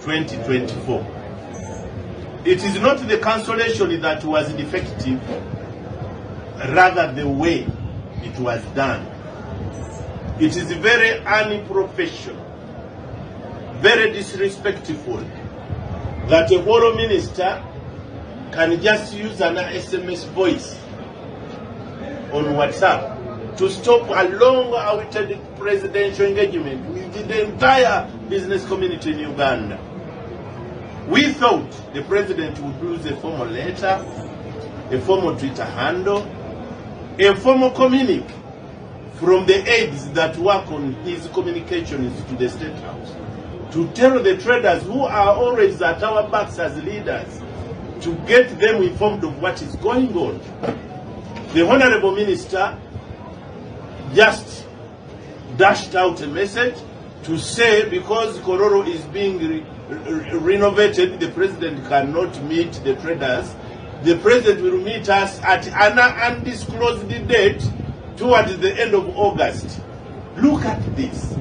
2024. It is not the cancellation that was defective, rather the way it was done. It is very unprofessional, very disrespectful that a whole minister can just use an SMS voice on WhatsApp to stop a long-awaited presidential engagement with the entire business community in Uganda. We thought the president would use a formal letter, a formal Twitter handle, a formal communique from the aides that work on his communications to the State House to tell the traders who are always at our backs as leaders to get them informed of what is going on. The Honorable Minister just dashed out a message to say because Kololo is being re re renovated, the president cannot meet the traders. The president will meet us at an undisclosed date towards the end of August. Look at this.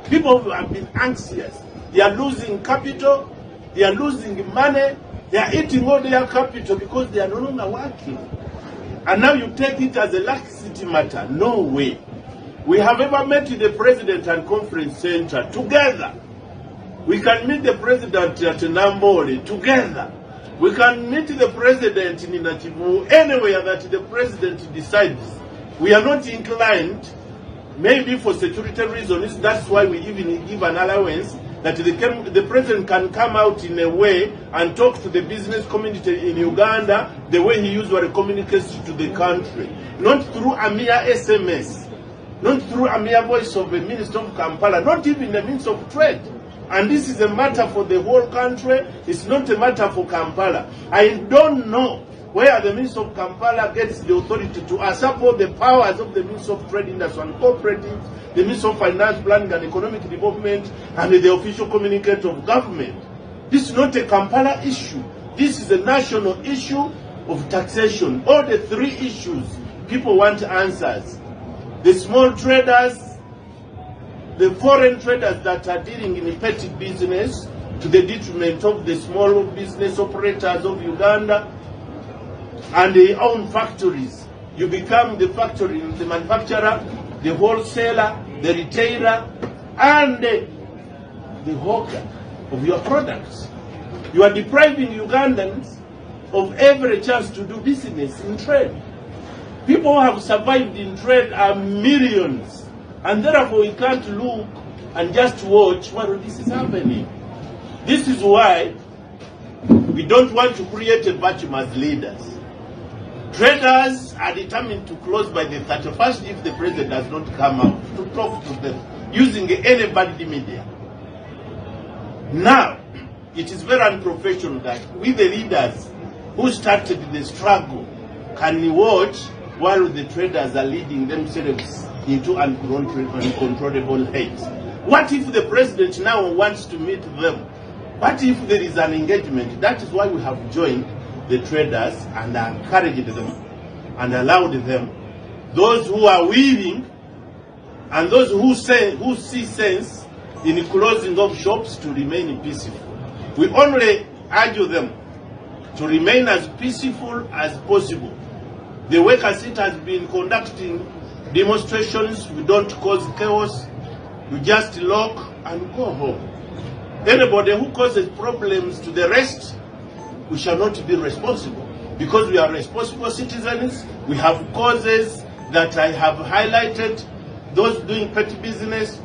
People have been anxious. They are losing capital, they are losing money, they are eating all their capital because they are no longer working. And now you take it as a laxity matter. No way. We have ever met the president and conference center together. We can meet the president at Nambole together. We can meet the president in Nakivubo, anywhere that the president decides. We are not inclined, maybe for security reasons, that's why we even give an allowance that the, the president can come out in a way and talk to the business community in Uganda the way he usually communicates to the country, not through a mere SMS, not through a mere voice of a minister of Kampala, not even the means of trade. And this is a matter for the whole country. It's not a matter for Kampala. I don't know where the Minister of Kampala gets the authority to usurp all the powers of the Minister of Trade, Industry and Cooperatives, the Minister of Finance, Planning and Economic Development, and the official communicator of government. This is not a Kampala issue. This is a national issue of taxation. All the three issues, people want answers. The small traders, the foreign traders that are dealing in petty business to the detriment of the small business operators of Uganda and they own factories. You become the factory, the manufacturer, the wholesaler, the retailer, and the hawker of your products. You are depriving Ugandans of every chance to do business in trade. People who have survived in trade are millions, and therefore we can't look and just watch while this is happening. This is why we don't want to create a vacuum as leaders. Traders are determined to close by the 31st if the president does not come out to talk to them using any valid media. Now, it is very unprofessional that we, the leaders who started the struggle, can watch while the traders are leading themselves into uncontrollable heights. What if the president now wants to meet them? What if there is an engagement? That is why we have joined the traders and encouraged them and allowed them, those who are willing and those who say who see sense in closing of shops to remain peaceful. We only urge them to remain as peaceful as possible. The workers it has been conducting demonstrations. We don't cause chaos. You just lock and go home. Anybody who causes problems to the rest, we shall not be responsible because we are responsible citizens. We have causes that I have highlighted. Those doing petty business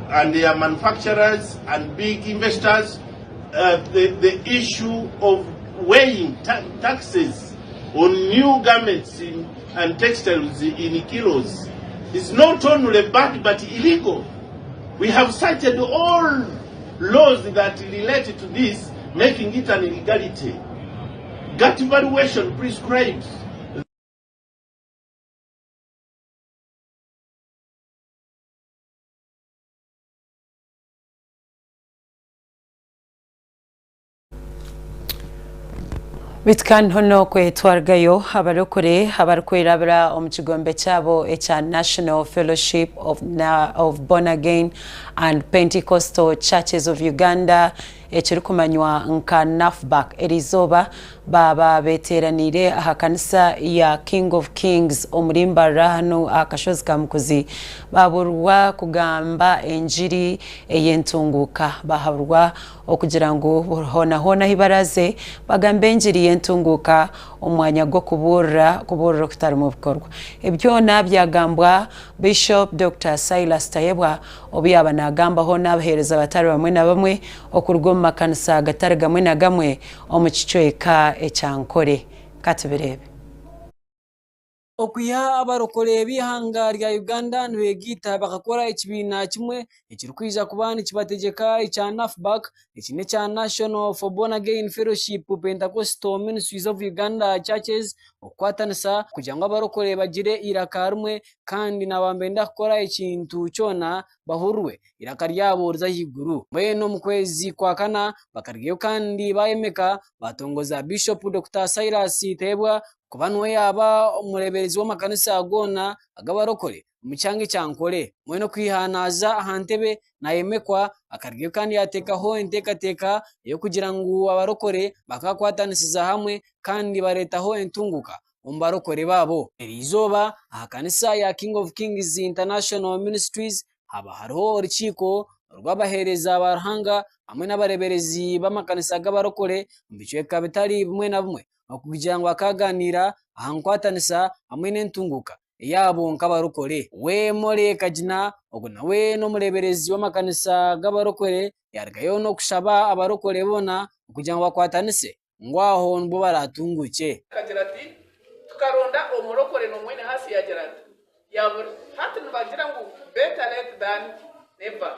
and they are manufacturers and big investors. Uh, the, the issue of weighing ta taxes on new garments in, and textiles in kilos is not only bad but illegal. We have cited all laws that relate to this, making it an illegality. GATT valuation prescribes Beitu kandi hoona kwetwargayo abarokore abarikwerabira omu kigombe kyabo ekya National Fellowship of, of Born Again and Pentecostal Churches of Uganda. ekirikumanywa nka NAFBAC eriizooba baaba beteeraniire aha kanisa ya King of Kings omuri Mbarara hanu aha kashozi ka Mukuzi baaburwa kugamba engiri ey'entunguuka. Baahaburwa okugira ngu hoona hoona ahi baraaze bagambe engiri y'entunguuka omu mwanya gw'okubuurira kubuurira okutarimu bikorwa. Ebi byona byagambwa Bishop Dokita Silas Tayebwa obu yaaba naagambaho n'abaheereza batari bamwe na bamwe okuruga omu makanisa gatari gamwe na gamwe omu kicweka ekya Nkore. Ka tubireebe. Okwiha abarokore b'eihanga rya Uganda nibegaita bakakora ekibiina kimwe ekirikwija kuba nikibategyeka ekya NAFBAC, eki n'ekya National for Born Again Fellowship Pentecostal Ministries of Uganda Churches okukwatanisa kugira ngu abarokore bagire eiraka rimwe kandi naaba nibenda kukora ekintu kyona bahurirwe eiraka ryabo rize ahaiguru. Mbwenu omu kwezi kwa kana bakarugayo kandi bayemeka batongoza Bishop Dokita Silas Teebwa kuba niwe yaaba omureeberezi w'amakanisa goona ag'abarokore omu kyanga ekya Nkore. Mbwenu okwiha naaza aha ntebe naayemekwa, akarugayo kandi yaateekaho enteekateeka ey'okugira ngu abarokore bakakwatanisiza hamwe kandi bareetaho entunguuka omu barokore baabo. Eriizooba aha kanisa ya King of Kings International Ministries haaba hariho orukiiko rw'abaheereza ba Ruhanga hamwe n'abareeberezi b'amakanisa g'abarokore omu bicweka bitari bimwe na bimwe okugira ngu bakaaganiira aha nkwatanisa hamwe n'entunguuka eyaabo nk'abarokore. We Molly Kagina ogu nawe n'omureeberezi w'amakanisa g'abarokore yaarugayo n'okushaba abarokore boona okugira ngu bakwatanise ngu aho nibwo baraatunguukye. Akagira ati, Tukaronda omurokore n'omwene hasi yagira ati, Yabura. Hati nibagira ngu better late than never.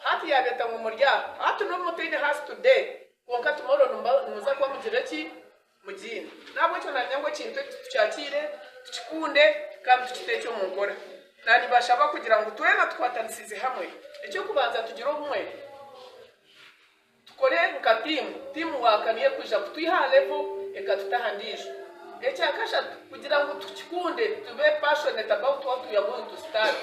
Hati yabeta ngu muri aha. Hati n'obu mutaine hasi today, kwonka tomorrow nimuza kuba mugire ki? Mugiine. N'ahabw'ekyo naanye ngu ekintu eki tukyakiire, tukikunde kandi tukiteekye omu nkora. Naanibashaba kugira ngu twena tukwatanisize hamwe. Eky'okubanza tugire obumwe. Tukore nka tiimu, team work niyo erikwija kutwiha aha level ekatuta aha ndiijo. Ekyakashatu, kugira ngu tukikunde, tube passionate about what we are going to start.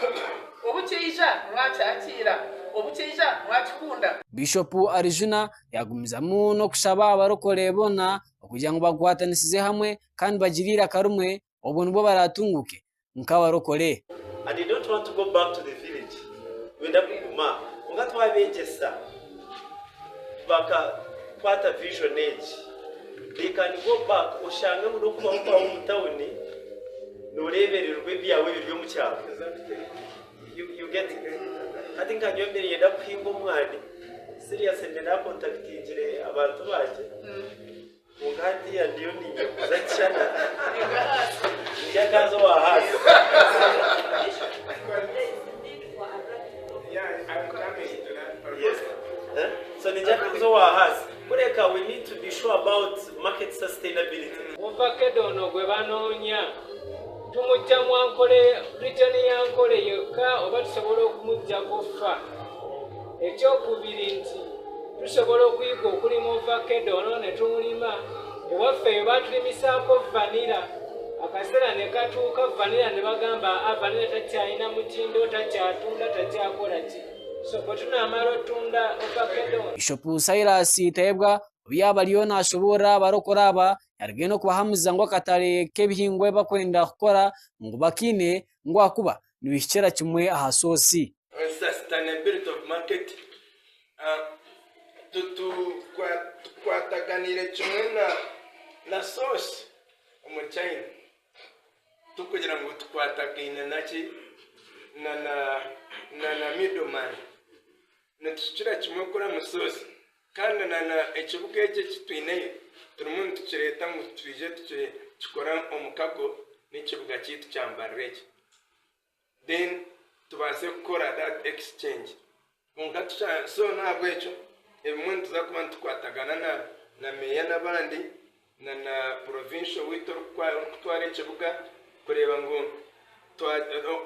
Obu kyaija mwakyakiira, obu kyaija mwakikunda. Bishop Arijuna yagumizamu n'okushaba abarokore boona okugira ngu bakwatanisize hamwe kandi bagire eiraka rimwe obwo nibwo baratunguke nk'abarokore. And they don't want to go back to the village nibenda kuguma aha kwonka twabegyesa bakakwata vision egi they can go back oshange ngu n'okubaho kwawe omu tawuni noreebererwa ebyawe ebiri omu kyaro you get it hati nka nyowe mbe niinyenda kuhinga omwani seriously mbe nakontakitingire abantu bangye Kwonka hatiiya ndiyo ninyeguza kishana ndya akaza owa haasi. Yes. Eh? So nindya akaza owa haasi. Kureka we need to be sure about market sustainability. Ovakedo ono gwe banoonya tumuggya mu Ankole, region ya Ankole yokka oba tusobola okumuggyako ffa? Ekyokubiri nti tusobola okuyiga okulima ovakedo ono ne tumulima. Ewaffe eyo baatulimisaako vanilla, akaseera ne katuuka vanilla ne bagamba aa vanilla takyalina mutindo, takyatunda, takyakola ki. So bwe tunaamala otunda ovakedo ono. Bishop Silas Tayebwa obu yaaba ariyo naashoboorora abarokore aba, yarugayo n'okubahamiza ngu akatare k'ebihingwa ebi barikwenda kukora ngu bakaine ngu ahakuba nibihikira kimwe aha soosi. Sustainability of market Tukwataganiire kimwe na source omu China tikugira ngu tukwatagaine naki na middle man nitukira kimwe kukora mu source kandi na ekibuga eki eki twineyo turimu nitukireeta ngu twije tukikore omukago n'ekibuga kyaitu kya Mbarara eki. then tubaase kukora that exchange kwonka tukya so n'ahabw'ekyo ebimwe nituza kuba nitukwatagana na na meeya n'abandi na na provincial waitu orikutwara ekibuga kureeba ngu twa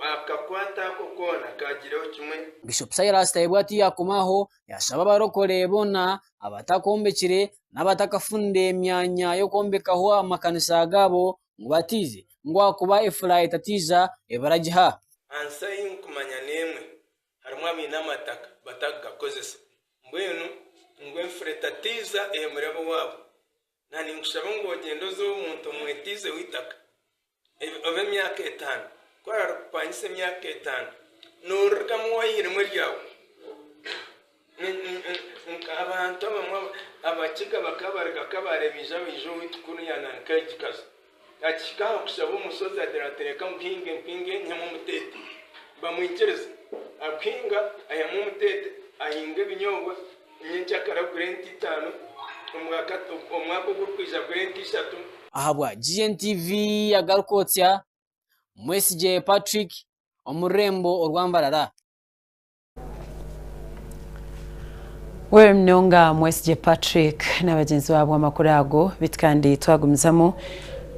akakwate ako koona kagireho kimwe. Bishop Silas Tayebwa tiyakoma aho, yashaba abarokore boona abatakombekire n'abatakafunire myanya y'okwombekaho amakanisa gaabo ngu batiize ngu ahakuba efura etatiiza ebaragiha. Ansa ei nkumanya n'emwe, harimu abaine amataka batakugakozesa. Mbwenu Ngu enfura etatiiza ehemure ab'owaabo. Na ninkushaba ngu ogyende oze ow'omuntu omwetiizeho eitaka obe emyaka etaano. Ku araarikupangisa emyaka etaano, noorirugamu waihiremu eryawe. Abantu abamwe Abakiga bakaba baruga Kabale baija baija owaitu kuriya na Nkegikazi. Akihika aha kushaba omushozi agira ati reka nguhinge mpinge nyihemu omuteete. Bamwikiriza. Aguhinga aihamu omuteete, ahinga ebinyobwa, nyenkyakare agura ente itaano, omwaka ogurikwija agura ente ishatu. Ahabwa GNTV agarikwotsya, Mwesigye Patrick omu rurembo orwa Mbarara. Webare munonga Mwesigye Patrick n'abagyenzi baabo amakuru ago beitu kandi twagumizamu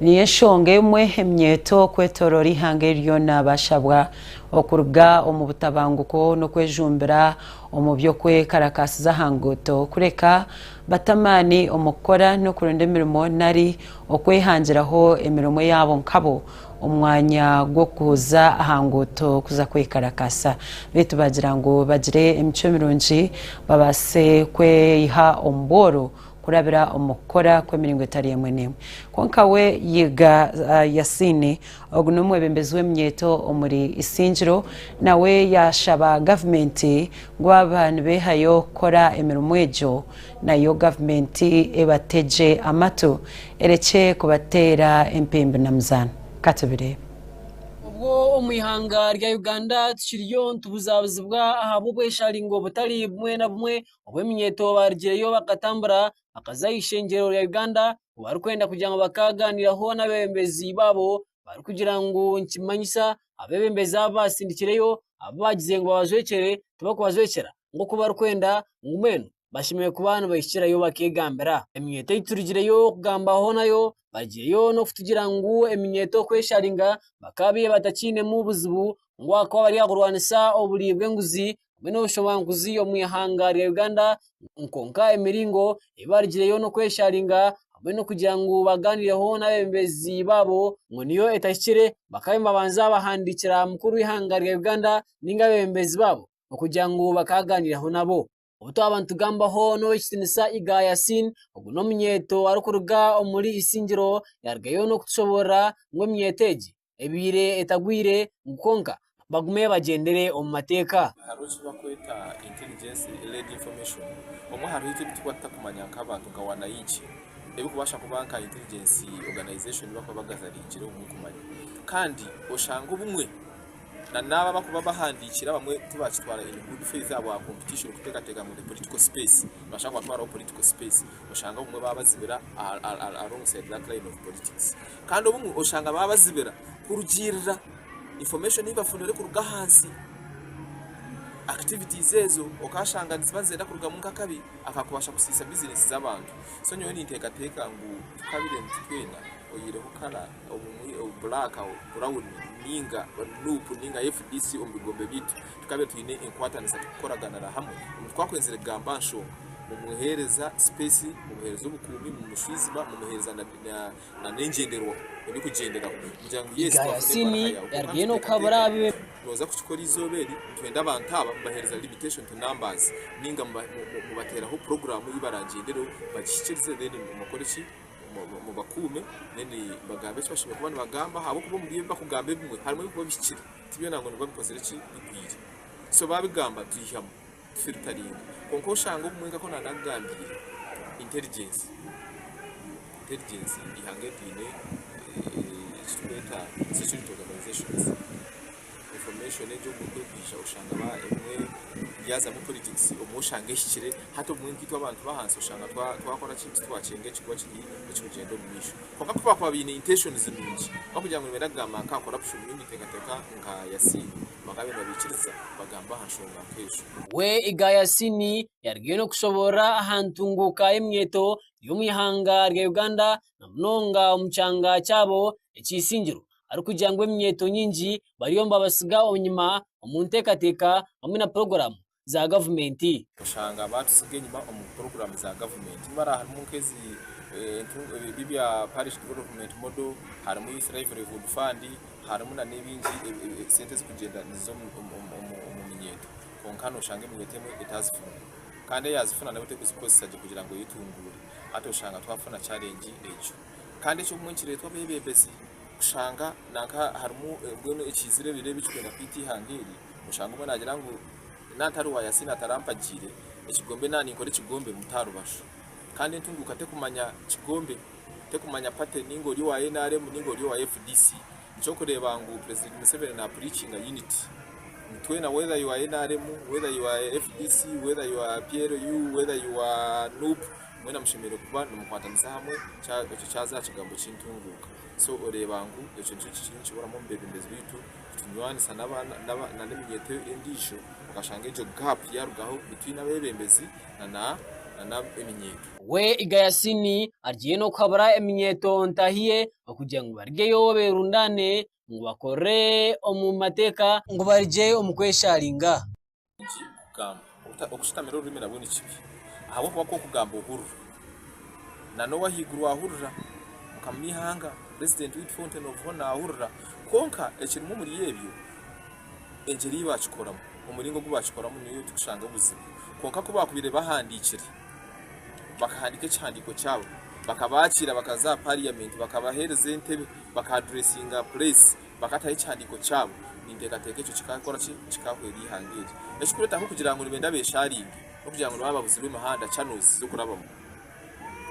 niyo enshonga emwe eminyeeto kwetoroora eihanga eri ryona bashabwa okuruga omu butabanguko n'okwejumbira omu by'okwekarakaasiza aha nguuto kureka bate amaani omu kukora n'okuronda emirimo nari okwehangiraho emirimo eyaabo nkabo omu mwanya gw'okuza aha nguuto kuza kwekarakaasa beitu baagira ngu bagire emicwe mirungi babaase kweyiha omu bworo kurabira omu kukora kw'emiringo etari emwe n'emwe. Kwonka we Yiga Yasin ogu n'omwebembezi w'eminyeeto omuri Isingiro nawe yaashaba gavumenti ngu baaba nibeehayo kukora emirimo egyo nayo gavumenti ebategye amatu erekye kubateera empimbi na muzaano. Ka tubireebe. Obwo omu ihanga rya Uganda tukiriyo nitubuzabuzibwa ahabw'obwesharingo butari bumwe na bumwe obu eminyeeto barugireyo bakatambura bakaza aha ishengyero rya Uganda barikwenda kugira ngu bakaaganiiraho n'abeebembezi baabo barikugira ngu nikimanyisa abeebembezi abu baasindikireyo abu baagize ngu babajwekyere tibakubajwekyera nk'oku barikwenda ngu mbwenu bashemereire kuba nibahikirayo bakeegambira. Eminyeeto ei turugireyo kugambaho nayo bagireyo n'okutugira ngu eminyeeto okwesharinga bakaba batakiinemu buzibu ngu ahakuba bari aha kurwanisa oburi bw'enguzi hamwe n'obushomankuzi omu ihanga rya Uganda kwonka emiringo ei barugireyo n'okwesharinga hamwe n'okugira ngu bagaaniireho n'abeebembezi baabo ngu niyo etahikire bakaba nibabanza bahandiikira mukuru w'eihanga rya Uganda ninga abeebembezi baabo okugira ngu bakagaaniiraho nabo. Obu twaba nitugambaho n'Owekitinisa Iga Yasin, ogu n'omunyeeto arikuruga omuri Isingiro yarugayo n'okutushoborora ngu eminyeeto egi ebaire etagwire ngu kwonka bagume bagyendere omu mateeka. Hariho eki barikweta intelligence led information. Obumwe hariho itwe ebi turikuba tutakumanya nk'abantu nka wananchi ebirikubaasa kuba nka intelligence organization barikuba bagazaringire obumwe kumanya. Kandi oshanga obumwe Na naabo abakuba bahandiikire abamwe tibakitwara in good faith ahabwa competition kuteekateeka ngu the political space nibashaka kubatwaraho political space oshanga obumwe baabazibira alongside that line of politics. Kandi obumwe oshanga baabazibira kurugiirira information ei bafunire kuruga ahansi activities ezo okashanga niziba nizenda kurugamu nk'akabi akakubaasa kusiisa bizinesi z'abantu. So nyowe ninteekateeka ngu tukabire nitwe twena oyihireho colour. obumwe black, brown ninga nup ninga fdc omu bigombe byaitu tukabaire twine enkwatanisa tukukoraganira hamwe omuntu ku akwenzire kugamba aha nshonga mumuhereza space mumuhereza obukuumi mumushwizima mumuhereza na n'engyenderwaho ebikugyenderaho kugira ngu yes twafuna Gayasini ebaraha yawe kwonka yarugireyo n'okuhabura nituteekateeka nooza kukikora eizooba eri nitwenda abantu aba mubahereza limitation to numbers ninga mubateeraho program ei baragyendereho bagihikirize then mukore ki? Mubakuume then bagambe eki bashemereire kuba nibagamba ahabw'okuba omuri ebi bakugamba ebimwe harimu ebirikuba bihikire ti byona ngu nibiba bikozire ki bigwire. So babigamba twihamu tufilitaringa kwonka oshanga obumwe nka oku naanakugambire intelligence, intelligence eihanga eri riine eki turikweta security organizations. Information egyo obumwe ku erikwija oshanga ebimwe byazamu politics obumwe oshanga ehikire hati obumwe nkaitwe abantu b'ahansi oshanga twakora ki titwakyenga ekirikuba kiri ekirikugyenda omu maisho. Kwonka ku baakuba baine intentions nungi bakugira ngu nibenda kugamba nka corruption nyowe ninteekateeka nka Yasin bakaba nibabiikiriza bagamba aha nshonga nk'ezo. We Iga Yasin yarugireyo n'okushoboorora aha ntunguuka y'eminyeeto y'omu ihanga rya Uganda na munonga omu kyanga kyabo eky'eisingiro. arikugira ngu eminyeeto nyingi bariyo nibabatsiga onyima omu nteekateeka hamwe na puroguraamu za gavumenti. Oshanga baatutsiga enyima omu puroguraamu za gavumenti. Nibara harimu nk'ezi ebya Parish Development Model, harimu Youth Livelihood Fund, harimu nana ebingi esente ezikugyenda niziza omu minyeeto. Kwonka noshanga eminyeeto emwe etazifuna. Kandi eyaazifuna nabwo terikuzikozesa gye kugira ngu eyetunguure. Hati oshanga twafuna challenge egyo. Kandi ekyo obumwe nikireetwa abeebembezi kushanga nanka harimu mbwenu ekiizire ebiro ebi ekirikwenda kwita eihanga eri, oshanga omwe naagira ngu naaba ntari wa Yasiini atarampagiire, ekigombe naaba ninkora ekigombe mute aha rubaju. Kandi entunguuka tekumanya kigombe, tekumanya party ninga ori owa nrm ninga ori owa fdc. Nikyo orikureeba ngu President Museveni na preachinga unity. Ngu twena whether you are nrm, whether you are fdc, whether you are PLU, whether you are nup, mwena mushemereire kuba nimukwatanisa hamwe ekyo kyaza aha kigambo ky'entunguuka. So oreeba ngu ekyo nikyo kikiriyo nikiburamu omu beebembezi baitu kutunywanisa n'eminyeeto endiijo okashanga egyo gap yaarugaho between abeebembezi na n'eminyeeto. We Iga Yasini ariyo n'okuhabura eminyeeto ntaahi ye okugira ngu barugeyo berundaane ngu bakore omu mateeka ngu barugye omu kwesharinga. Kugamba. Okushutamira orurimi nabwo ni kibi ahabw'okuba ku orikugamba ohurira na n'ow'ahaiguru ahurira, mukama w'eihanga, purezidenti waitu Fountain of Honour ahurira. Kwonka ekirimu omuri ebyo, engyeri ei baakikoramu, omuringo ogu baakikoramu niyo turikushanga obuzibu. Kwonka ku baakubaire bahandiikire, bakahandiika ekihandiiko kyabo, bakabaakiira bakaza aha pariyamenti, bakabaheereza entebe, baka addressinga pureesi, bakataho ekihandiiko kyabo, ninteekateeka ekyo kikaakora ki? Kikaahwera eihanga eri. Ekirikureetaho kugira ngu nibenda beesharinge, n'okugira ngu nibaba babuzirwe emihanda, channels, z'okurabamu.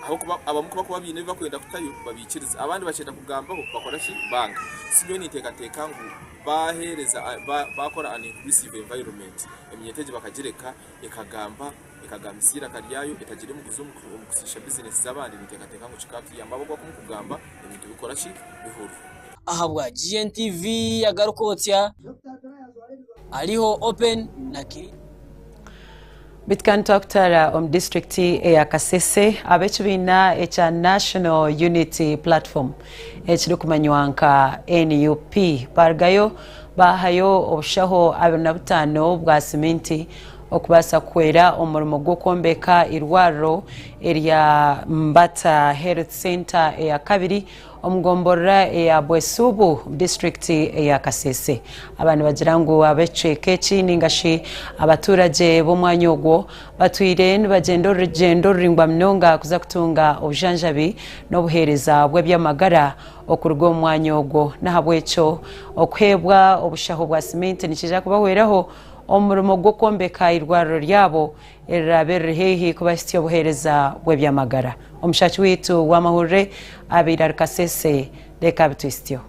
Ahabw'okuba abamwe ku barikuba baine ebi barikwenda kutayo, babiikiriza. Abandi bakyenda kugambaho, bakora ki? Banga. So nyowe ninteekateeka ngu baaheereza, baakora an inclusive environment, eminyeeto egi bakagireka ekagamba, ekagambisa eiraka ryayo, etagira emuguzi omu kusiisha bizinesi z'abandi, ninteekateeka ngu kikaatuyamba ahabw'okuba ku murikugamba, ebintu bikora ki? Bihurwa. Ahabwa GNTV agaruka otsya ariho Open na Kiri. Beitu kandi twakutwara omu disiturikiti eya Kasese, ab'ekibiina ekya National Unity Platform ekirikumanywa nka NUP barugayo bahayo obushaho 25 bwa siminti okubaasa kuhwera omu murimo gw'okwombeka eirwariro erya Mbata Health Centre eyakabiri omu gomborora eya Bwesuubu omu disiturikiti eya Kasese. Aba nibagira ngu ab'ekicweka eki ninga shi abaturagye b'omwanya ogwo batwire nibagyenda orugyendo ruraingwa munonga kuza kutunga obujanjabi n'obuheereza bw'eby'amagara okuruga omu mwanya ogwo. N'ahabw'ekyo okuheebwa obushaho bwa siminti nikiija kubahweraho omu murimo gw'okwombeka eirwariro ryabo eriraabe riri haihi kubahitsya obuheereza bw'eby'amagara. Omushaki waitu w'amahurire abaire ari Kasese reka abitwitsyeho.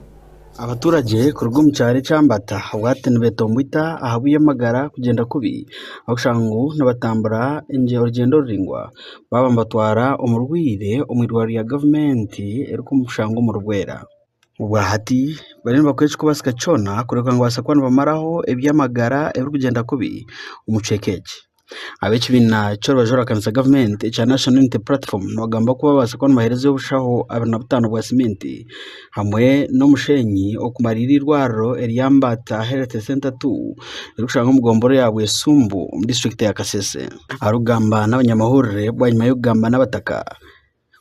Abaturagye kuruga omu kyaro ekya Mbata obwahati nibetomboita ahabw'eby'amagara kugyenda kubi ahabw'okushanga ngu nibatambura orugyendo ruraingwa baaba nibatwara omurwaire omu eirwariro rya gavumenti erikushangwa omuri Bwera. Obwahati bariyo nibakora ekirikubaasika kyona kureeba ngu nibabaasa kuba nibamaraho eby'amagara ebirikugyenda kubi omu kicweka eki. Ab'ekibiina ky'orubaju orurakanisa gavumenti ekya National Unity Platform nibagamba ku babaasa kuba nibaheereza obushaho 25 bwa siminti hamwe n'omushenyi okumariira eirwariro erya Mbata Health Centre 2 erikushangwa omu gombolola ya Bwesumbu omu disiturikiti ya Kasese. Arikugamba n'abanyamahurire bwanyima y'okugamba n'abataka,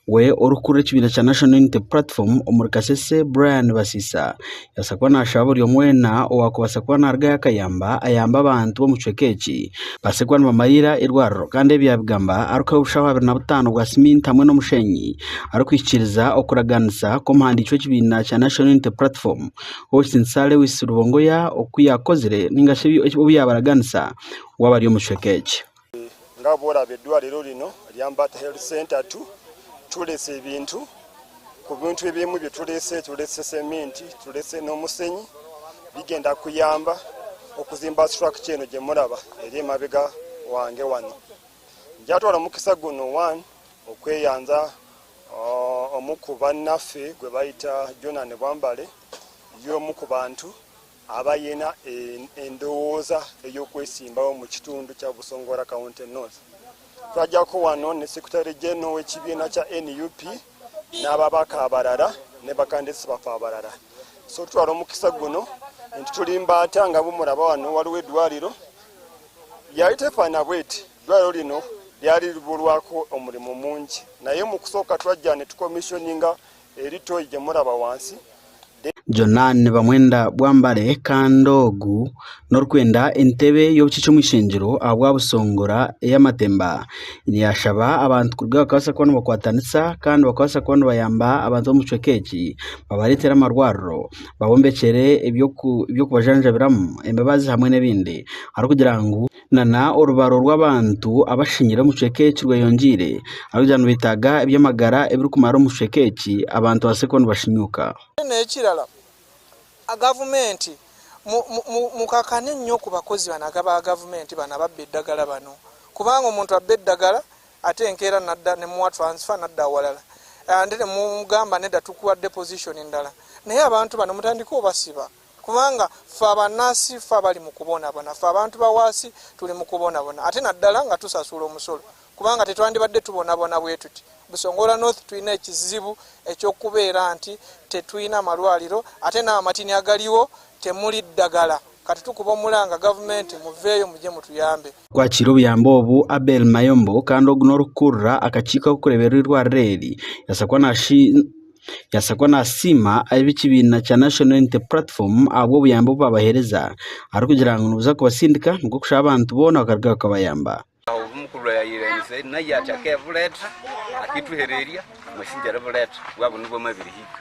We orikukurira ekibiina kya National Unity Platform omuri Kasese Brian Basisa yabaasa kuba nashaba buri omwe weena owakubaasa kuba narugayo akayamba ayambe abantu b'omu kicweka eki babaase kuba nibamariira eirwariro kandi ebi yabigamba arikuha obushaho 25 bwa siminti hamwe n'omushenyi arikuhikiiriza okuraganisa kw'omuhandiiki w'ekibiina kya National Unity Platform Owekitiinisa Lewis Rubongoya oku yakozire ningashi obu yabaraganisa waaba ari omu kicweka eki. Nga bw'oraba eddwaliro lino erya Mbata Health Centre tu tuleese ebintu, ku bintu ebimu bye tuleese, tuleese seminti, tuleese n'omusenyi bigenda kuyamba okuzimba structure eno gye muraba eri emabega wange wano. Ngyatwara omukisa guno one okweyanza omu ku bannaffe gwe bayita Jonan Bwambale y'omu ku bantu Abalina endowooza ey'okwesimbawo mu kitundu kya Busongora County North. Twajjako wano ne Secretary General w'ekibiina kya nup n'ababaka abalala ne bakandidates baffe abalala. So tutwala omukisa guno nti tuli Mbaata nga bwemulaba wano waliwo eddwaliro yali tefaana bweti. Eddwaliro lino lyali libulwako omulimu mungi naye mu kusooka twajja ne tukomissioninga eri toyi gye mulaba wansi. Jonan Bamwenda Bwambale kandi ogu n'orikwenda entebe y'obukiika omu ishengyero ahabwa Busongora ey'amatemba. Yaashaba abantu kuruga bakabaasa kuba nibakwatanisa kandi bakabaasa kuba nibayamba abantu b'omu kicweka eki babareetere amarwariro, babombekyere eby'okubajanjabiramu, emibazi hamwe n'ebindi arikugira ngu nana orubaro rw'abantu abashenyire omu kicweka eki rweyongyeire arikugira ngu nibetaaga eby'amagara ebirikumara omu kicweka eki abantu babaase kuba nibashinyuka. N'ekirala gavumenti mukakane nnyo ku bakozi bano aba gavumenti bano ababba eddagala bano kubanga omuntu abba eddagala ate enkeera nadda nemuwa transfer nadda awalala ate nemugamba nedda tukuwadde position ndala naye abantu bano mutandike obasiba kubanga ffe abanasi ffe abali mu kubonabona ffe abantu bawaasi tuli mu kubonabona ate naddala nga tusasula omusolo kubanga tetwandibadde tubonabona bwe tuti. Busongora North tulina ekizibu eky'okubeera nti tetulina malwaliro ate n'amatini agaliwo temuli ddagala kati tukuba omulanga gavumenti muveeyo mujye mutuyambe. Kwakiira obuyambi obu, Abel Mayombo kandi ogu n'orikukurira akakiiko akarikureeberera eirwariro eri yaabaasa kuba naasiima ab'ekibiina kya National Unity Platform ahabw'obuyambi obu baabaheereza arikugira ngu nibuza kubasindika nikwo kushaba abantu boona bakaruga bakabayamba. Obu mukuru yayirenze naye ati akebuleeta akituhereria mwesinja ribuleeta bwabo nibwo mwabirihika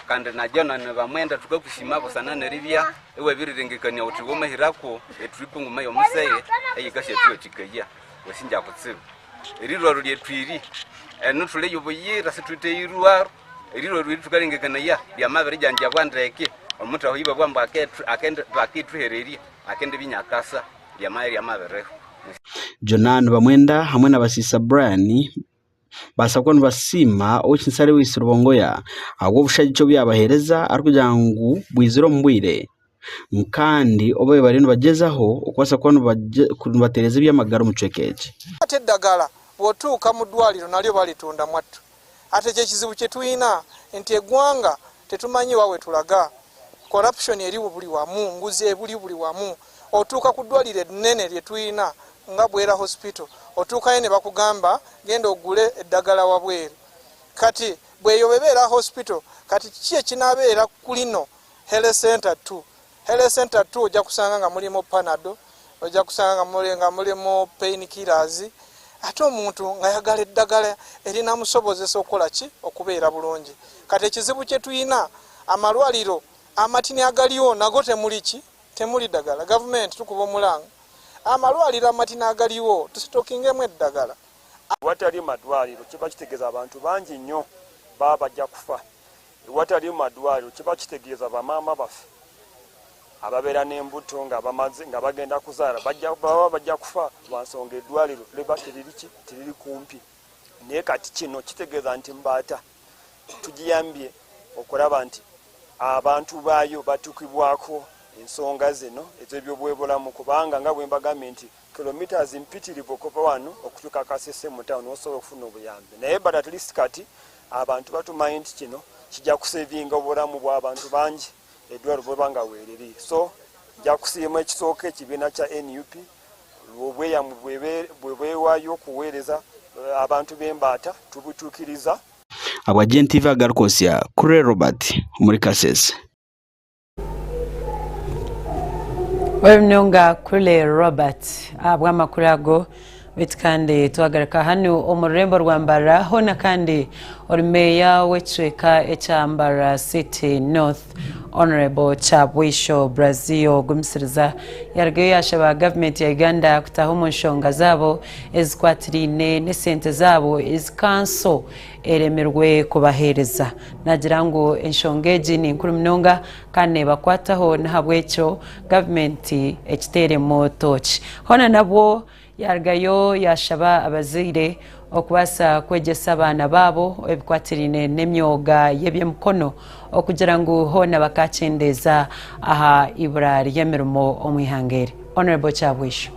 kandi na Jona nibamwenda tukakusiima busana neribya ewabirирengekania uti womahirako etrip nguma yomuseye eyikashetuwetikaya wesinja kutsibu erirwaro lyethu iri eno tuli yobuyira situte irwaro erirwaro iri tukarengekanaya lyamabirijanjabwa ndeke omutaho iba bwamba akende bakituhereria akende binyakasa lyamabireho. Jonan Bamwenda hamwe na Basisa Brian baasa kuba nibasiima Owekinsare Lewis Rubongoya ahabw'obushagiki obu yaabaheereza arikugira ngu bwizire omu bwire kandi obu bariyo nibagyezaho okubaasa kuba nibatereeza eby'amagara omu kicweka eki. Ate eddagala bw'otuuka mu ddwaliro nalyo balitunda mwattu. Ate ekyo ekizibu kye tulina nti eggwanga tetumanyi wa we tulaga. Corruption eri buli wamu, nguzi ebuli buli wamu. Otuuka ku ddwaliro ennene lye tulina nga Bwera Hospital, otuukayo ne bakugamba genda ogule eddagala wabweru. Kati bw'eyo bw'ebeera hospital, kati kiki ekinaabeera ku lino Health Center 2? Health Center 2 ojja kusanga nga mulimu Panado, ojja kusanga nga mulimu pain killers, ate omuntu ng'ayagala eddagala erinamusobozesa okukola ki? Okubeera bulungi. Kati ekizibu kye tulina amalwaliro amatini agaliwo nago temuli ki? Temuli ddagala. Gavumenti tukuba omulanga amalwaliro amatini agaliwo tusitokingemu eddagala. Watali madwaliro kiba kitegeeza abantu bangi nnyo baba bajja kufa. Watali madwaliro kiba kitegeeza bamaama baffe ababeera n'embuto nga bamaze nga bagenda kuzaala baba bajja kufa lwa nsonga eddwaliro liba teriri kumpi. Naye kati kino kitegeeza nti Mbaata tugiyambye okulaba nti abantu baayo batuukibwako ensonga zino ez'ebyobwebulamu kubanga nga bwe mbagambye nti kilometers mpitirivu okuva wano okutuuka Kasese mu town osobola okufuna obuyambi. Naye but at least kati abantu batumanyi nti kino kijja kusevinga obulamu bw'abantu bangi eddwaliro bweba nga weeriri. So nja kusiima ekisooka ekibiina kya NUP obweyamu bwe beewaayo okuweereza abantu b'Embaata tubutuukiriza. Abwa GNTV agarikosya Kure Robert omuri Kasese. Wemunonga Kure Robert ahabw'amakuru ago. Beitu kandi twagaruka hanu omu rurembo rwa Mbarara hoona kandi ori meeya w'ekicweka ekya Mbarara City North Honourable Kyabwisho Brazio Gumisiriza yarugayo yashaba gavumenti ya Uganda kutaha omu nshonga zaabo ezikwatiraine n'esente zaabo ezi kanso eremirwe kubaheereza. Nagira ngu enshonga egi ni nkuru munonga kandi nebakwataho n'ahabw'ekyo gavumenti ekiteeremu tooki. Hoona nabwo yarugayo yashaba abazaire okubaasa kwegyesa abaana baabo ebikwatiraine n'emyoga y'eby'emikono okugira ngu hoona bakakyendeeza aha ibura ry'emirimo omu ihanga eri. Honourable Kyabwisho.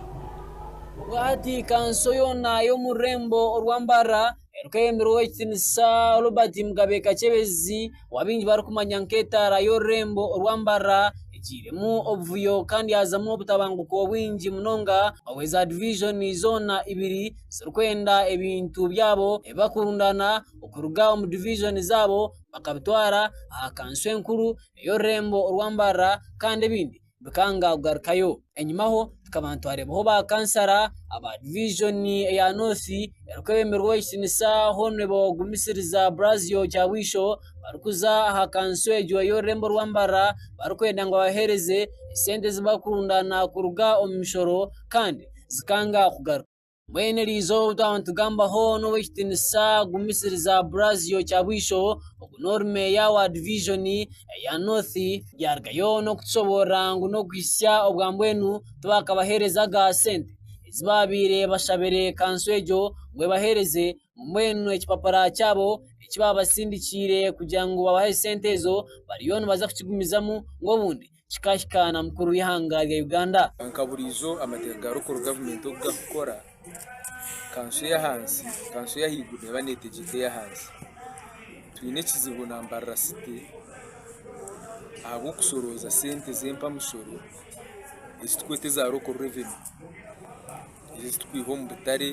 Obwahati kanso yoona y'omu rurembo orwa Mbarara erikwebemerwa Owekitinisa Robert Mugabe Kakyebezi ou abaingi barikumanya nk'etaara y'orurembo orwa Mbarara. egiiremu obuvuyo kandi yaazamu obutabanguko bwingi munonga obu eza divijoni zoona ibiri zirikwenda ebintu byabo ebi barikurundana okuruga omu divijoni zaabo bakabitwara aha kanso enkuru ey'orurembo orwa Mbarara kandi ebindi bikanga kugarukayo. Enyimaho tukaba nitwareebaho ba kansara aba divijoni eya North erikwebemberwa ow'ekitinisa Hon Gumisiriza Brazio Kyabwisho barikuza aha kanso egyo ey'orurembo rwa Mbarara barikwenda ngu babaheereze esente ezi barikurundaana kuruga omu mishoro kandi zikanga kugaruka. Mbwenu eri izooba obu twaba nitugambaho n'ow'ekitiinisa Gumisiriza Brazio Kyabwisho, ogu n'ori meeya wa divijoni eya North, yaarugayo n'okutushoboorora ngu n'okuhitsya obwa mbwenu tibakabaheerezaga sente ezi baabaire bashabire kanso egyo ngu ebaheereze ngu mbwenu ekipapura kyabo eki baabasindikiire kugira ngu babahe sente ezo bariyo nibaza kukigumizamu ngu obundi kikahika na mukuru w'eihanga rya Uganda. Nka buriijo amateeka ga local government oku garikukora, kanso ey'ahansi, kanso ey'ahaiguru neeba neetegyeka ey'ahansi. Twine ekizibu na Mbarara city ahabw'okushorooza sente z'empamushoro ezi turikweta eza local revenue, ezi turikwiha omu butare,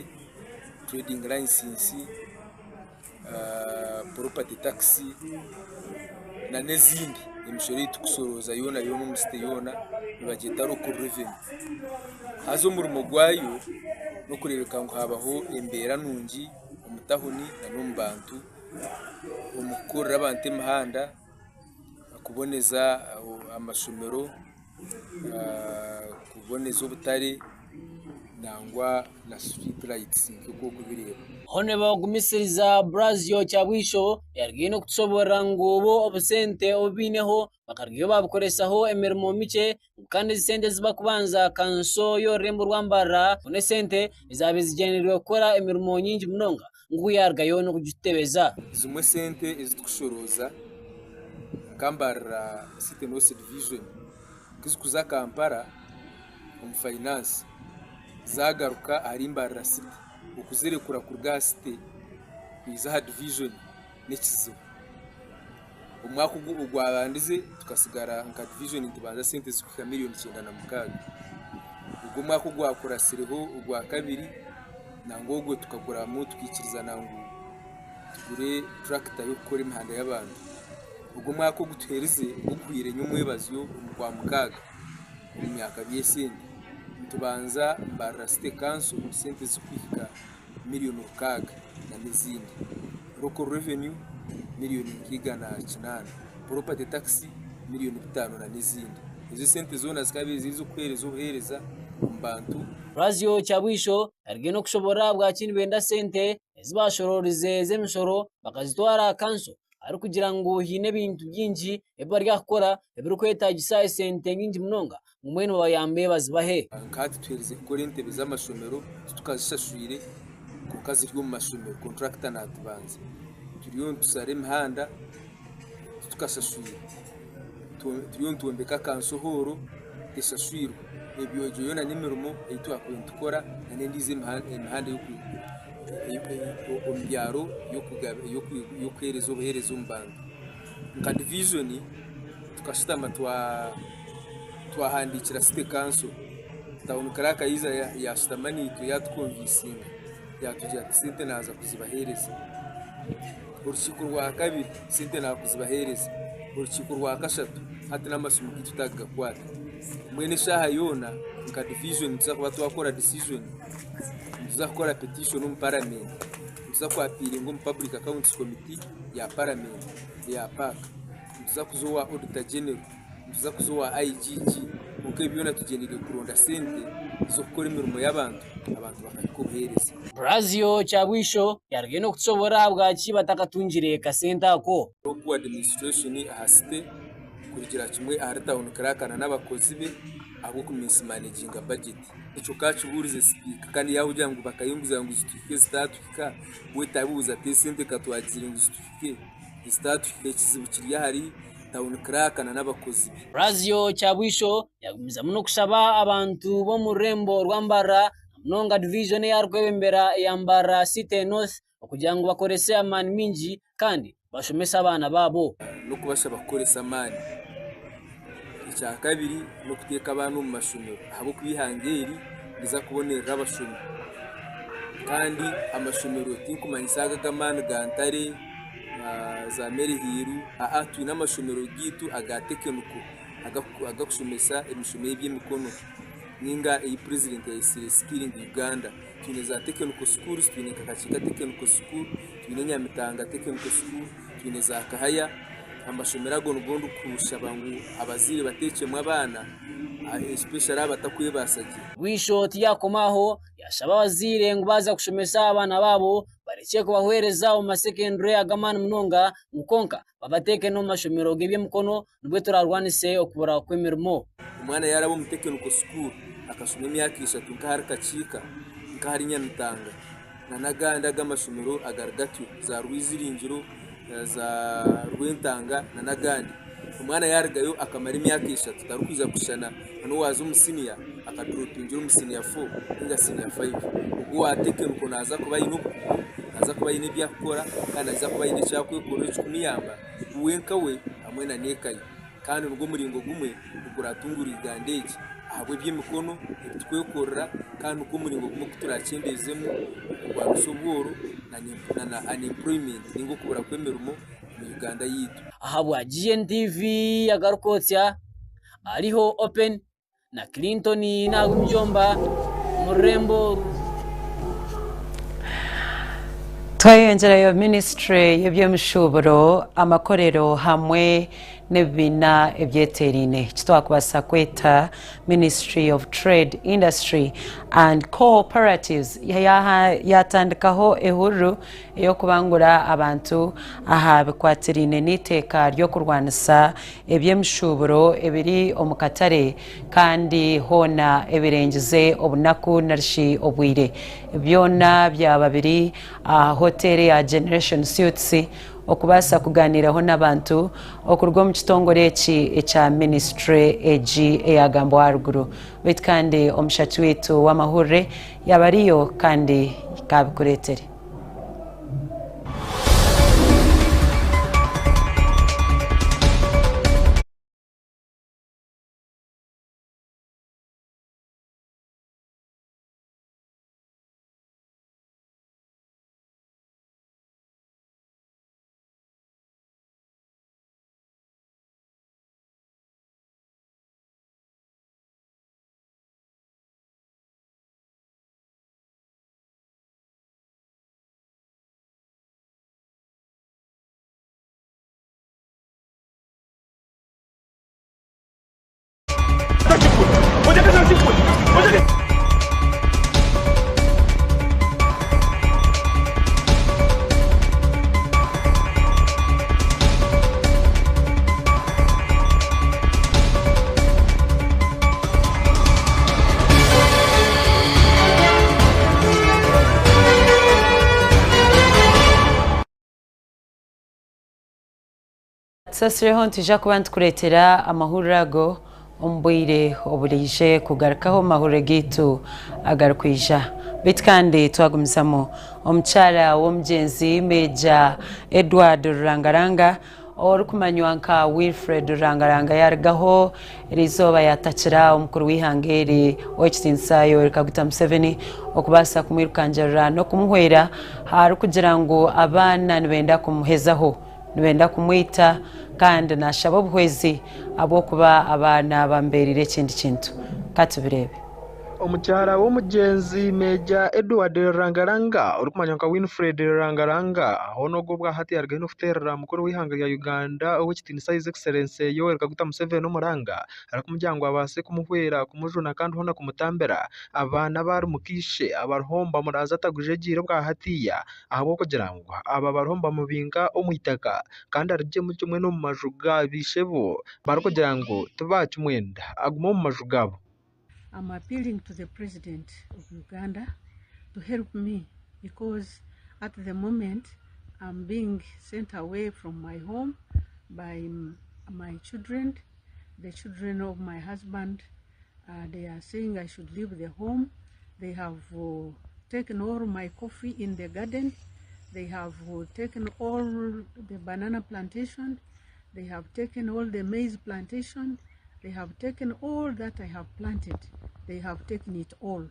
trading license. property tax nana ezindi emishoro ei turikushorooza yoona yoona omu city yoona nibagyeta local revenue. Haza omurimo gwayo n'okureebeka ngu haabaho embeera nungi omu tawuni n'omu bantu, omu kukorera abantu emihanda, kuboneza amashomero. Kuboneza obutare nangwa na street lights nk'oku orikubireeba. Hon Gumisiriza Brazio Kyabwisho yarugayo n'okutushoborora ngu bo obusente obu baineho bakarugayo babukoresaho emirimo mikye ngu kandi ezi sente ezi barikubanza kanso y'orurembo rwa Mbarara ngu n'esente ezaabaire zigyendereirwe kukora emirimo nyingi munonga ngu yarugayo n'okugitutebeza. Zimwe sente ezi turikushorooza nka Mbarara City North Division tizikuza Kampala omu finance zagaruka ahari Mbarara City okuzirekura kuruga aha city kwiza aha division n'ekizibu. Omwaka ogwabandize tukasigara nka division nitubanza sente zirikuhika miriyoni 96. Ogwo omwaka ogwakuratsireho ogwakabiri nangwa ogwo tukaguramu tukiikirizana ngu tugure turakita y'okukora emihanda y'abantu. Ogwo omwaka ogu tuherize oguhweire nyomwebazyo omu Kwamukaaga omu myaka by'esente nitubanza Mbarara City Council sente zirikuhika miriyoni 6 n'ezindi. Local revenue miriyoni nka 108, property tax miriyoni 5 n'ezindi. Ezo esente zoona zikaba ziri ez'okuheereza obuheereza omu bantu. Razio Kyabwisho ariyo n'okushoborora ahabwaki nibenda sente ezi baashororize z'emishoro bakazitwara aha kanso arikugira ngu haine ebintu bingi ebi bari kukora ebirikwetaagisa esente nyingi munonga ngu mbwenu babayambe bazibahe. Nka hati tuherize kukora entebe z'amashomero titukazishashwire kwonka ziri omu mashomero kontrakita naatubanza. Turiyo nitushara emihanda titukashashwire. Turiyo nitwombeka akanso hooro teshashwirwe. Ebyo egyo yoona n'emirimo ei twakubaire nitukora n'endiijo emihanda omu byaro y'okuheereza obuheereza omu bantu. Nka divijoni tukashutama twahandiikira city council, tawuni kiraaka yaija yaashutama naitwe yaatukonvinsinga yaatugira ati sente naaza kuzibaheereza. Orukiiko rwakabiri sente naakuzibaheereza, orukiiko rwakashatu hati n'amasimu gaitu taakugakwata. Mbwenu eshaaha yoona nka divijoni nituza kuba twakora decision, nituza kukora petition omu paramenti, nituza kwapiiringa omu public accounts committee ya paramenti eya paaka, nituza kuza owa auditor general, nituza kuza owa IGG kwonka ebi byona tugyendereire kuronda sente z'okukora emirimo y'abantu, abantu bakahika obuheereza. Brazio Kyabwisho yarugayo n'okutusoborora ahabwaki batakatungire kasente ako. Oku administration aha city kurugira kimwe ahari town clerk na n'abakozi be ahabw'oku mismanaginga budget. Ekyo kakibuurize sipiika kandi yaagira ngu bakayunguza ngu zituhike zitaatuhika, we tabibuuza ati esente ka twagizire ngu zituhike zitaatuhika ekizibu kiri ahari town clerk na n'abakozi be. Razio Kyabwisho yagumizamu n'okushaba abantu b'omu rurembo rwa Mbarara na munonga divijoni ei arikwebembera eya Mbarara City North okugira ngu bakorese amaani maingi kandi bashomese abaana baabo. N'okubashaba kukoresa amaani. Ekyakabiri n'okuteeka abaana omu mashomero ahabw'okuba eihanga eri niriza kubonerera abashomi kandi amashomero tinkumanyisa aga ag'amaani ga Ntare, za Maryhill, aa twine amashomero gaitu aga tekiniko agakushomesa emishomo y'eby'emikono ninga ei purezidenti yayetsire Skilling Uganda. Twine za technical schools, twine nka Kakiika Technical School, twine Nyamitanga Technical School, twine za Kahaya. Amashomero ago nigo ndikushaba ngu abazaire bateekyemu abaana especially abatakwebaasa gye. Bwisho tiyakoma aho, yashaba abazaire ngu baaza kushomesa abaana baabo barekye kubahwereza omu masekendure ag'amaani munonga ngu kwonka babateeke n'omu mashomero g'eby'emikono nibwo turaarwanise okubura kw'emirimo. Omwana yaaraba omu technical school akashoma emyaka eshatu nk'ahari Kakiika, nk'ahari Nyamitanga n'agandi ag'amashomero agari gatyo, za Rwiziringiro, za Rwentanga n'agandi. Omwana yaarugayo akamara emyaka eshatu tarikwija kushushana n'owaaza omu siniya akaduropingira omu siniya fo ninga siniya fayivu. Ogwo owa technical naaza kuba aine obukugu, naaza kuba aine ebi arikukora kandi naaza kuba aine eki arikwekorera ekirikumuyamba we nka we hamwe n'eka ye. Kandi nigwo muringo gumwe oguratungura Uganda egi ahabw'eby'emikono ebi turikwekorera kandi nigwo muringo gumwe ogu turakyendeezemu okurwanisa obworo na unemployment ninga okubura kw'emirimo omu Uganda yaitu. Ahabwa GNTV agarikwotsya ariho Open na Clinton Nagumijomba omu rurembo oru. Twayeyongyerayo minisitule y'eby'emishuuburo, amakorero hamwe n'ebibiina ebyeteeraine eki twakubaasa kweta Ministry of Trade, Industry and Co-operatives yaatandikaho ehururu ey'okubangura abantu aha bikwatiraine n'eiteeka ry'okurwanisa eby'emishuuburo ebiri omu katare kandi hoona ebirengize obunaku narishi obwire. Byona byaba biri aha hoteeri ya Generation Suites okubaasa kugaaniiraho n'abantu okuruga omu kitongore eki ekya minisitule egi eyagambwaho aharuguru. Beitu kandi omushaki waitu w'amahurire yaaba ariyo kandi kaabikureetere. Tusasireho nitwija kuba nitukureetera amahurire ago omu bwire oburaije kugarukaho omu mahurire gaitu agarikwija. Beitu kandi twagumizamu, omukyara w'omugyenzi Meeja Edward Rurangaranga Orikumanywa nka Wilfred Rurangaranga yarugaho eriizooba yatakira omukuru w'eihanga eri Owekitiinisa Yoweri Kaguta Museveni okubaasa kumwirukangirira n'okumuhwera arikugira ngu abaana nibenda kumuhezaho, nibenda kumwita kandi nashaba obuhwezi ahabw'okuba abaana bamubeereire ekindi kintu. Katubireebe. Omukyara w'omugyenzi Meeja Edward Rurangaranga orikumanywa nka Winfred Rurangaranga hoona ogwo obwahati ari haihi n'okuteerera mukuru w'eihanga rya Uganda ow'ekitiinisa His Excellency Yoweri Kaguta Museveni omuranga arikumugira ngu abaase kumuhwera kumujuna kandi hoona kumutambira abaana abu ari mukaishe abariho nibamuraaza atagujegyeire obwahatiiya ahabw'okugira ngu aba bariho nibamubinga omu eitaka kandi arugyemu kimwe n'omu maju ga baishebo barikugira ngu tibakimwenda agume omu maju gaabo. I'm appealing to the president of Uganda to help me because at the moment I'm being sent away from my home by my children, the children of my husband. Uh, they are saying I should leave the home. They have uh, taken all my coffee in the garden. They have uh, taken all the banana plantation. They have taken all the maize plantation. They have taken all that I have planted. They have taken it all.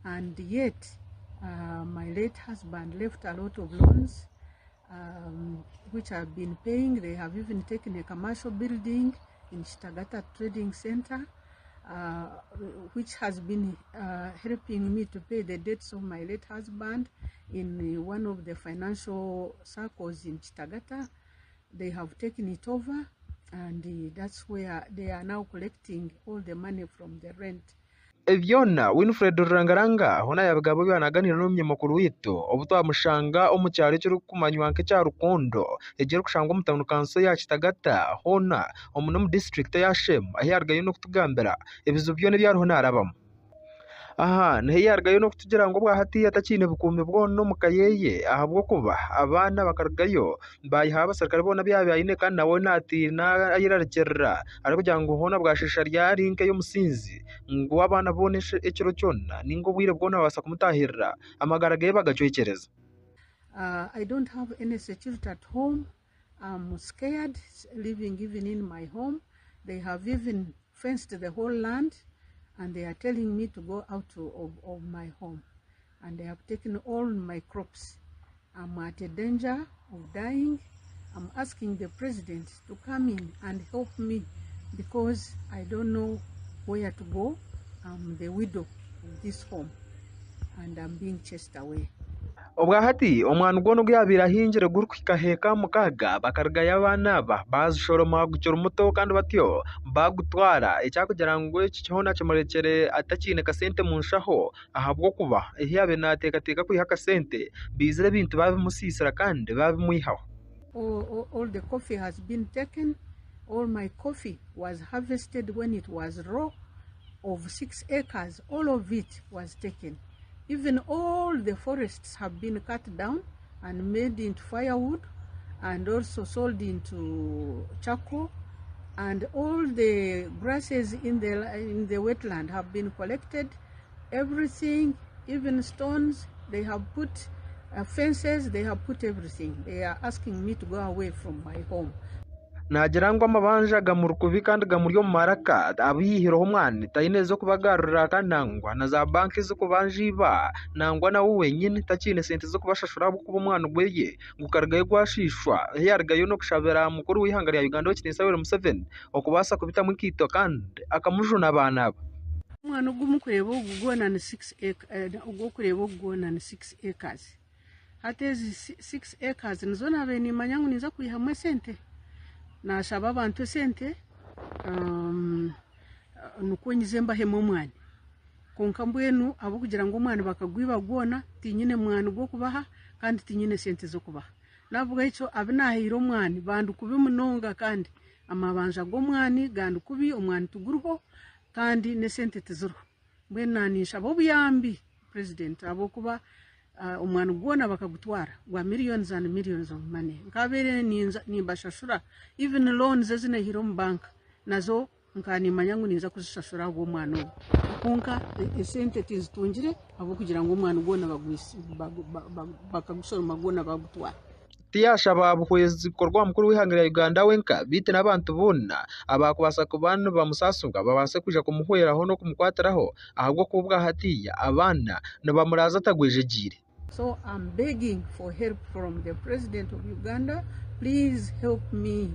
And yet, uh, my late husband left a lot of loans um, which I've been paying. They have even taken a commercial building in Shitagata Trading Center, uh, which has been uh, helping me to pay the debts of my late husband in one of the financial circles in Chitagata. They have taken it over, and uh, that's where they are now collecting all the money from the rent. Ebi byona Winfred Rurangaranga hoona yaabigamba obu yaabaire naaganiira n'omunyamakuru waitu obu twamushanga omu kyaro ekirikumanywa nk'ekya Rukondo egi erikushangwa omu tawuni kanso ya Kitagata hoona omu n'omu disiturikiti eya Sheema ahu yaarugayo n'okutugambira ebizibu byona ebi ariho naarabamu. Aha niho yaarugayo n'okutugira ngu obwahati atakiine bukuumi bwona omu ka ye ahabw'okuba abaana bakarugayo baayihaho abaserukare boona abu yaabaire aine kandi nawe naatiina ayerarikirira arikugira ngu hoona bwasheesha ryari nk'ey'omusinzi ngu abaana boona ekiro kyona nainga obwire bwona babaasa kumutaahirira amagara ge bagacwekyereza. I don't have any security at home, I'm scared living even in my home, they have even fenced the whole land and they are telling me to go out of, of my home and they have taken all my crops. I'm at a danger of dying. I'm asking the president to come in and help me because I don't know where to go. I'm the widow of this home and I'm being chased away. Obwahati omwani gwona ogu yaabaire ahingire gurikuhika heeka mukaaga bakarugayo abaana aba baazishoroma gukiri muto kandi batyo baagutwara ekyakugira ngu eki hoona kimurekire atakiine kasente omu nshaho ahabw'okuba ehi yaabaire naateekateeka kwiha akasente baizire ebintu baabimusiisira kandi baabimwihaho. All, all the coffee has been taken. All my coffee was harvested when it was raw of six acres. All of it was taken. Even all the forests have been cut down and made into firewood and also sold into charcoal. And all the grasses in the, in the wetland have been collected. Everything, even stones, they have put uh, fences, they have put everything. They are asking me to go away from my home. Naagira ngu amabanja gamuri kubi kandi gamuri omu maraka, abu yaihireho omwani taine ez'okubagarurira kandi nangwa na za banka ez'okubanja iba, nangwa nawe wenyini takiine sente z'okubashashura ahabw'okuba omwani gweye gukarugayo gwashiishwa. Ahi yaarugayo n'okushabira mukuru w'eihanga rya Uganda Ow'ekitiinisa Yoweri Museveni okubaasa kubitamu enkaito kandi akamujuna abaana aba. Omwani ogu murikureeba ogu gwona ni six acre ogu orikureeba ogu gwona ni six acres. Hati ezi six acres nizo naabaire niimanya ngu ninza kwihamu esente. Naashaba abantu esente nikwo nyize mbahemu omwani. Kwonka mbwenu ahabw'okugira ngu omwani bakagwiba gwona, tinyine mwani gw'okubaha kandi tinyine sente z'okubaha. N'ahabw'ekyo abu naahaire omwani bandi kubi munonga kandi amabanja g'omwani gandi kubi, omwani tiguriho kandi n'esente tiziriho. Mbwenu naaninshaba obuyambi President ahabw'okuba omwani gwona bakagutwara gwa millions and millions of money. Nkabaire nimbashashura even loans ezi naihire omu bank nazo nkaba nimanya ngu ninza kuzishashura ahabw'omwana ogu. Kwonka esente tinzitungire ahabw'okugira ngu omwani gwona bakagushoroma gwona bagutwara. Tiyashaba buhwezi kukorwa aha mukuru w'eihanga rya Uganda wenka beitu n'abantu boona abaakubaasa kuba nibamusaasibwa babaase kwija kumuhweraho n'okumukwatiraho ahabw'okuba obwa hatiiya abaana nibamuraaza atagwejegyeire. So am begging for help from the president of Uganda please help me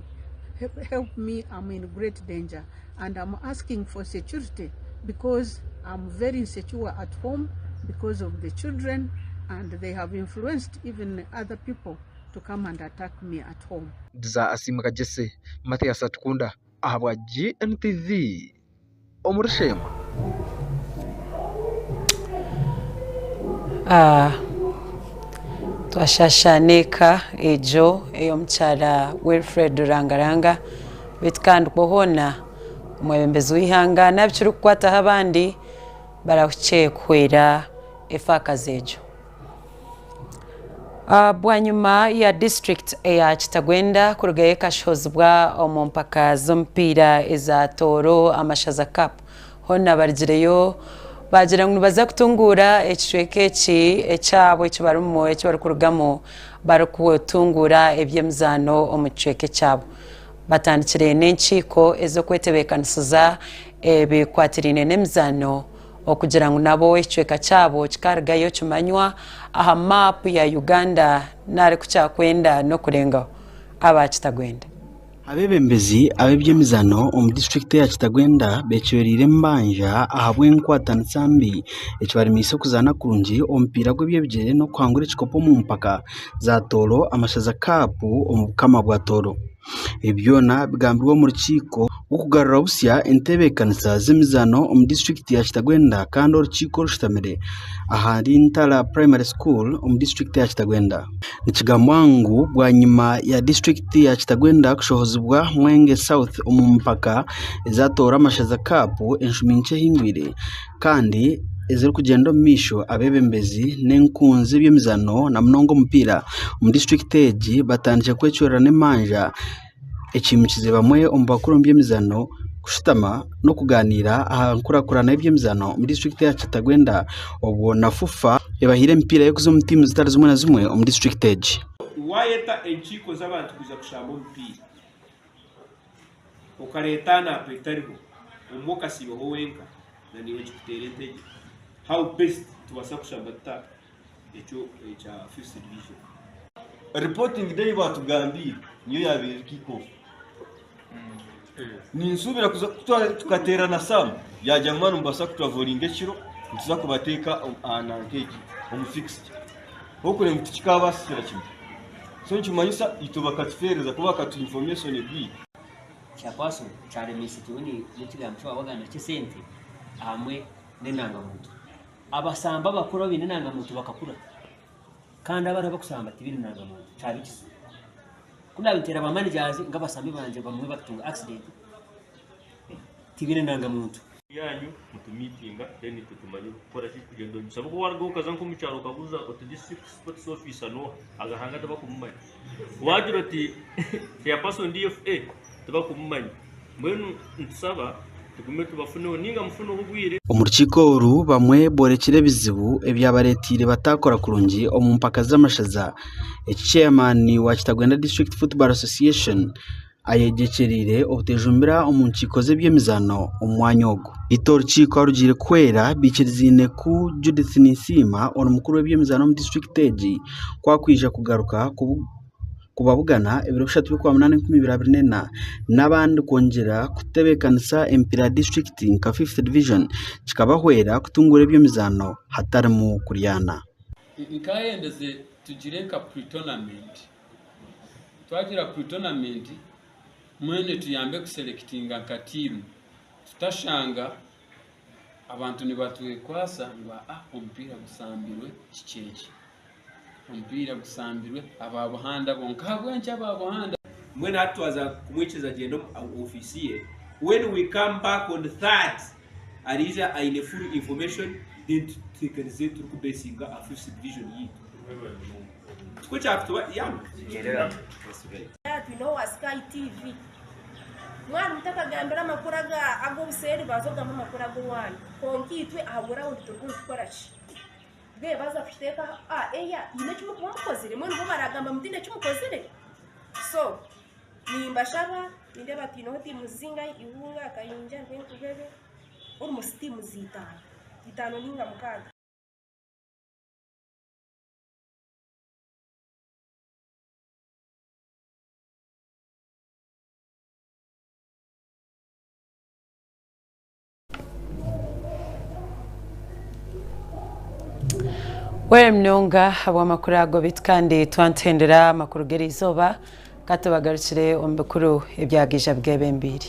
help me am in great danger and am asking for security because am very insecure at home because of the children and they have influenced even other people to come and attack me at home. Diza Asiimwe Kagyese, Mathias Atukunda ahabwa GNTV omuri Sheema. Ah, twashasha n'eka egyo ey'omukyara Wilfred Rurangaranga beitu kandi kwo hoona omwebembezi w'eihanga n'abikirikukwataho abandi barahukye kuhwera efaakazi egyo. Bwanyima ya disiturikiti eya Kitagwenda kurugayo ekashohozibwa omu mpaka z'omupiira eza Tooro Amashaza Cup, hoona barugireyo baagira ngu nibaza kutunguura ekicweka eki ekyabo eki barimu eki barikurugamu barikutunguura eby'emizaano omu kicweka ekyabo. Batandikire n'enkiiko ez'okwetebeekanisiza ebikwatiraine n'emizaano okugira ngu nabo ekicweka kyabo kikarugayo kimanywa aha maapu ya Uganda nari ku kyakwenda n'okurengaho aba Kitagwenda. Abeebembezi ab'eby'emizaano omu disiturikiti eya Kitagwenda beecwereire embanja ahabw'enkwatanisa mbi ekibaremiise okuzaana kurungi omupiira gw'eby'ebigyere n'okuhangura ekikopo omu mpaka za Tooro Amashaza Cup omu Bukama bwa Tooro. Ebi byona bigambirwe omu rukiiko rw'okugarura busya entebeekanisa z'emizaano omu disiturikiti ya Kitagwenda kandi orukiiko orushutamire ahari Ntara Primary School omu disiturikiti ya Kitagwenda. Nikigambwa ngu bwanyima ya disiturikiti ya Kitagwenda kushohozibwa Mwenge South omu mpaka eza Tooro Amashaza Cup enshumi nkye ehingwire kandi ezirikugyenda omu maisho abeebembezi n'enkunzi z'eby'emizaano na munonga omupiira omu disiturikiti egi batandikire kwecwererana emanja ekiimukize bamwe omu bakuru omu by'emizaano kushutama n'okugaaniira aha nkurakurana y'eby'emizaano omu disiturikiti ya Kitagwenda obwo na FUFA ebahaire emipiira y'okuza omu tiimu zitari zimwe na zimwe omu disiturikiti egi. Waayeta enkiiko z'abantu kwija kushamba omupiira, okareeta anapu etariho, obumwe okasiibaho wenka, na naiwe kikuteera entegye. How best nitubaasa kushamba tuta ekyo ekya fifth division? Reporting day ei baatugambiire niyo yaabaire eri kick off. Ninsuubira kuza kutwara tukateerana Sam yaagira ngu mwaba nimubaasa kutravolinga ekiro nituza kubateeka aha nanka egi omu fixed. Ahabw'okureeba ngu tikikaabaasisira kimwe. So nikimanyisa itwe bakatufeereza kuba bakatuha information egwire. Kyakwaso kyaremeise kimwe n'ekigambo eki waabagambira ky'esente hamwe n'endangamuntu. Abasamba abakuru abaine endangamuntu bakakura kandi abariho abakushamba tibaine ndangamuntu kyaba ekizibu. Ku naabe nteera ba managers nk'abasambi bangye bamwe bakatunga accident tibaine ndangamuntu. Yanyu mutumiitinga then itwe tumanye kukora ki kugyenda omu mishaho. Ku waruga okaza nk'omu kyaro okabuuza oti district sports officer n'oha? Agahanga tibakumumanya. Waagira oti chairperson DFA tibakumumanya. Mbwenu nitusaba tugume tubafuneho ninga mufuneho obwire. Omu rukiiko oru, bamwe boorekire ebizibu ebyabareeteire bataakora kurungi omu mpaka z'amashaza eki Chairman wa Kitagwenda District Football Association ayegyekyereire obutejumbira omu nkiiko z'eby'emizaano omu mwanya ogu. Beitu orukiiko aharugiire kuhwera baikirizaine ku Judith Ninsiima ori mukuru w'eby'emizaano omu disiturikiti egi ku arikwija kugaruka kubabugana ebiro bishatu by'Okwamunaana 2024 n'abandi kwongyera kutebeekanisa emipiira ya disiturikiti nka Fifth Division kikabahwera kutunguura eby'emizaano hatarimu kuryana. Nkaayendeze tugire nka pre-tournament. Twagira pre-tournament mbwenu etuyambe kuselectinga nka tiimu tutashanga abantu nibatwekwasa ngu aa omupiira gushambirwe kiki eki, omupiira gushambirwe aba Buhanda bonka. Ahabw'enki aba Buhanda? Mbwenu hati twaza kumwikiriza agyende omu ofiisi ye, when we come back on third ariija aine full information then tuteekanize turikubesinga aha fifth division yaitu. Tikwo kyakutuba yamba. Twine owa Sky TV. Mwana mutakagambira amakuru ag'obuseeri banza ogambe amakuru ag'owaanyu. Kwonka itwe aha gurawundi turiho nitukora ki? Bwe baza kukiteeka aha eya haine eki murikuba mukozire? Mbwenu bo baragamba mutiine eki mukozire? So nimbashaba nindeeba twineho tiimu zingahi? Ihunga, Kayinja, Rwenkubebe, almost tiimu itaano, itaano ninga mukaaga. Webare munonga ahabw'amakuru ago beitu kandi twantendera amakuru g'eriizooba katubagarukire omu bikuru ebyagaija bwebembeire.